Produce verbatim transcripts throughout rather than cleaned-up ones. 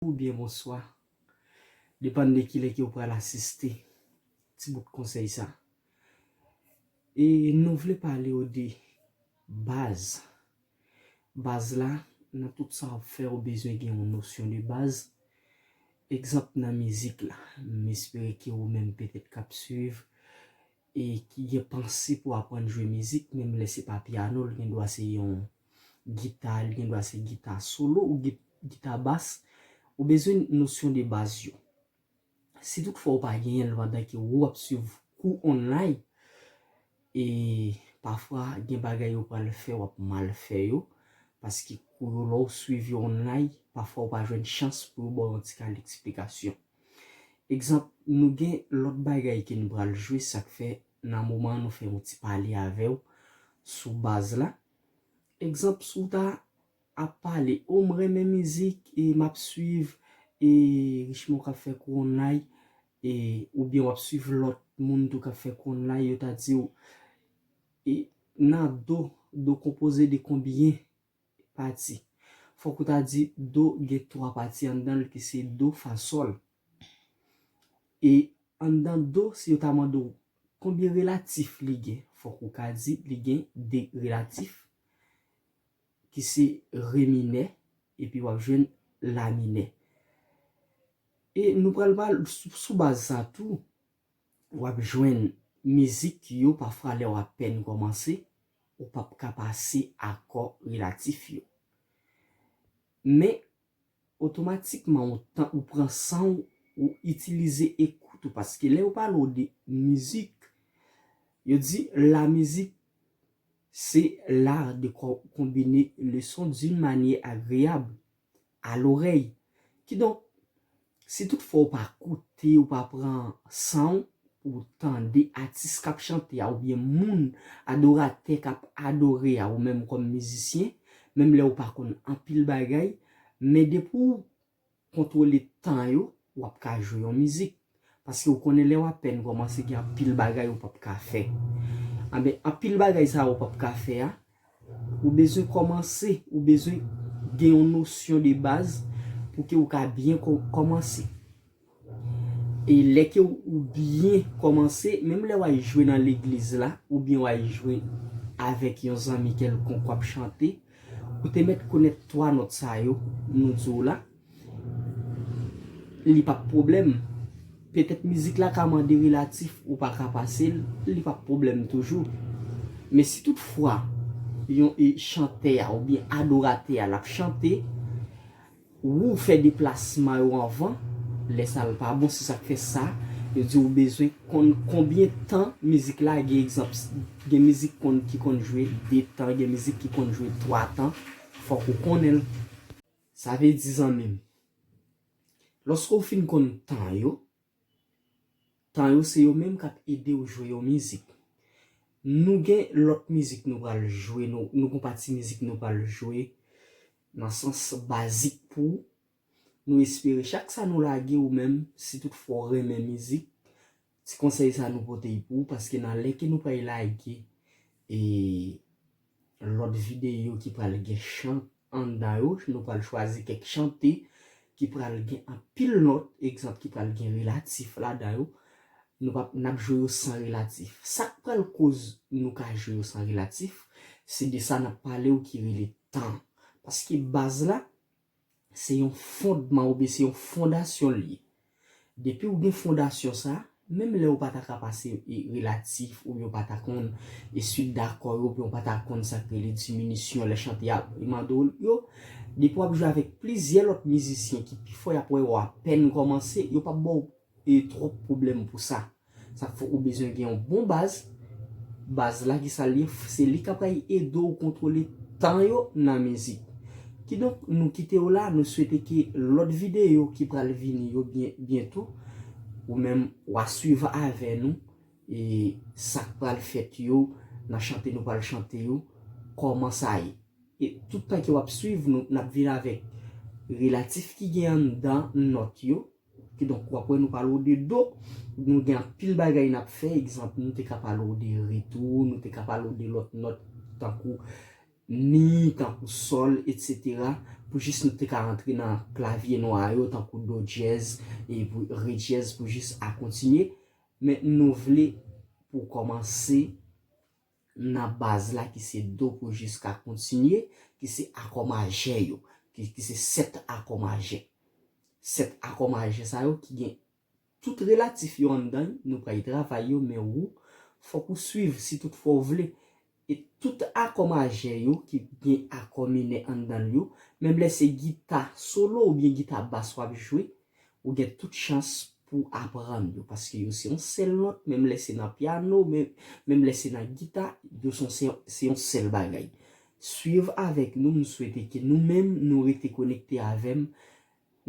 oubyen bonswa. Depann de kilè ke w pral asiste ti bout konsèy sa. E nou vle pale w de baz. Baz la, nan tout sa w ap fè, ou bezwen gen yon nosyon de baz. Egzanp, nan mizik la, m espere ke ou menm petèt k ap swiv e ki gen panse pou aprann jwe mizik, menm lè se pa pyano, l gen dwa se yon gita, l gen dwa se gita solo ou gi- gita bas, ou bezwen nosyon de baz yo. Si toutfwa ou pa genyen l pandan ke ou ap swiv kou online, e pafwa gen bagay yo pral fè, w ap mal fè yo, paske kou yo lè w swiv yo online, pafwa ou pa jwenn chans pou yo ba w yon ti kal eksplikasyon. Egzanp, nou gen lòt bagay ke nou pral jwe, sa k fè nan moman an nou fè yon ti pale avè w sou baz la. Egzanp, si w ta ap pale, o m renmen mizik e m ap swiv e Richemond k ap fè kou online, e oubyen w ap swiv lòt moun tou k ap fè kou online, yo ta di w e nan do, do konpoze de konbyen pati? Fòk ou ta di do gen twa pati anndan l ki se do, fa, sòl. E anndan do, si yo ta mande w konbyen relatif li gen, fòk ou ka di li gen de relatif ki se re minè, epi w ap jwenn la minè. E nou pral pale sou, sou baz sa tou, w ap jwenn mizik yo pafwa lè w apèn kòmanse, ou p ap ka pase akò relatif yo. Men, otomatikman, ou tan, ou pran san w, ou itilize ekout ou, paske lè yo pale w de mizik, yo di la mizik se l'art de co- combiner le son d'une manière agréable à l'oreille. Kidonk, si toutfwa ou pa koute, ou pa pran san w pou w tande atis k ap chante a, oubyen moun, adoratè k ap adore a, ou menm kòm mizisyen, menm lè ou pa konn anpil bagay, men depi w kontwole tan yo, w ap ka jwe yon mizik. Paske ou konnen lè w apèn kòmanse, gen anpil bagay ou p ap ka fè. Anben, anpil bagay sa yo ou p ap ka fè a, ou bezwen kòmanse, ou bezwen gen yon nosyon de baz pou ke ou ka byen kò- kòmanse. E lè ke ou byen kòmanse, menm lè w al jwe nan legliz la, oubyen w al jwe avèk yon zanmi kèlkonk w ap chante, ou te mèt konèt twa nòt sa yo, nou di w la, li p ap pwoblèm. Petèt mizik la ka mande relatif, ou pa ka pase l, li p ap pwoblèm toujou. Men si toutfwa, yon e, chantè a oubyen adoratè a l ap chante, ou fè deplasman yo anvan, lè sa l pa bon, se sa k fè sa, yo di ou bezwen konn konbyen tan mizik la gen, egzanp, gen mizik konn, ki konn jwe de tan, gen mizik ki konn jwe twa tan, fòk ou konnen l. Sa vle di, zanmi m, lòske w fin konn tan yo, tan yo se yo menm k ap ede w jwe yon mizik. Nou gen lòt mizik nou pral jwe, nou, nou gen yon pati mizik nou pral jwe nan sans bazik pou ou. Nou espere chak sa nou lage ou menm, si toutfwa w renmen mizik, ti konsèy sa nou pote pou ou, paske nan lè ke nou pral lage e lòt videyo ki pral gen chan anndan yo, nou pral chwazi kèk chante ki pral gen anpil nòt, egzanp, ki pral gen relatif ladan yo. Nou p ap, n ap jwe yo san relatif. Sa k pral koz nou ka jwe yo san relatif, se de sa n ap pale w ki rele tan. Paske baz la, se yon fondman oubyen se yon fondasyon l ye. Depi w gen fondasyon sa, menm lè w pa ta ka pase e relatif, oubyen w pa ta konn e swit dakò yo, oubyen w pa ta konn sa k rele diminisyon lè chante a ap e mande w yo, depi w ap jwe avèk plizyè lòt mizisyen ki pi fò, y ap wè w apèn kòmanse, yo p ap ba w e twòp pwoblèm pou sa. Sa k fè ou bezwen gen yon bon baz. Baz la, ki sa l ye? Se li k ap pral ede w kontwole tan yo nan mizik. Kidonk, nou kite w la, nou swete ke lòt videyo ki pral vini yo byen, byento, ou menm w a swiv avè nou, e sa k pral fèt yo nan chante nou pral chante yo, kòman sa ye. E tout tan ke w ap swiv nou, n ap vin avèk relatif ki gen anndan nòt yo. Kidonk, w ap wè nou pale w de do. Nou gen anpil bagay n ap fè. Egzanp, nou te ka pale w de re tou, nou te ka pale w de lòt nòt tankou mi, tankou sòl, etsetera. pou jis nou te ka rantre nan klavye nwa yo, tankou do dyèz, e pou re dyèz, pou jis a kontinye. Men nou vle pou kòmanse nan baz la ki se do pou jiska kontinye, ki se akò majè yo, ki, ki se sèt akò majè. Sèt akò majè sa yo ki gen tout relatif yo anndan, nou pral travay yo, men ou, fòk ou swiv si toutfwa ou vle. E tout akò majè yo ki gen akò minè anndan yo, menm lè se gita solo oubyen gita bas w ap jwe, ou gen tout chans pou aprann yo, paske yo se yon sèl nòt, menm lè se nan pyano, menm, menm lè se nan gita, yo se yon sèl, se yon sèl bagay. Swiv avèk nou, m swete ke nou menm nou rete konekte avè m.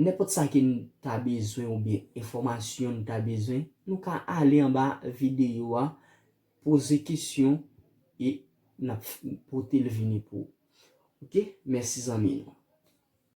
Nenpòt sa ke n ta bezwen oubyen enfòmasyon n ta bezwen, nou ka ale anba videyo a, poze kesyon e n ap pote l vini pou ou. Oke? Mèsi zanmi nou.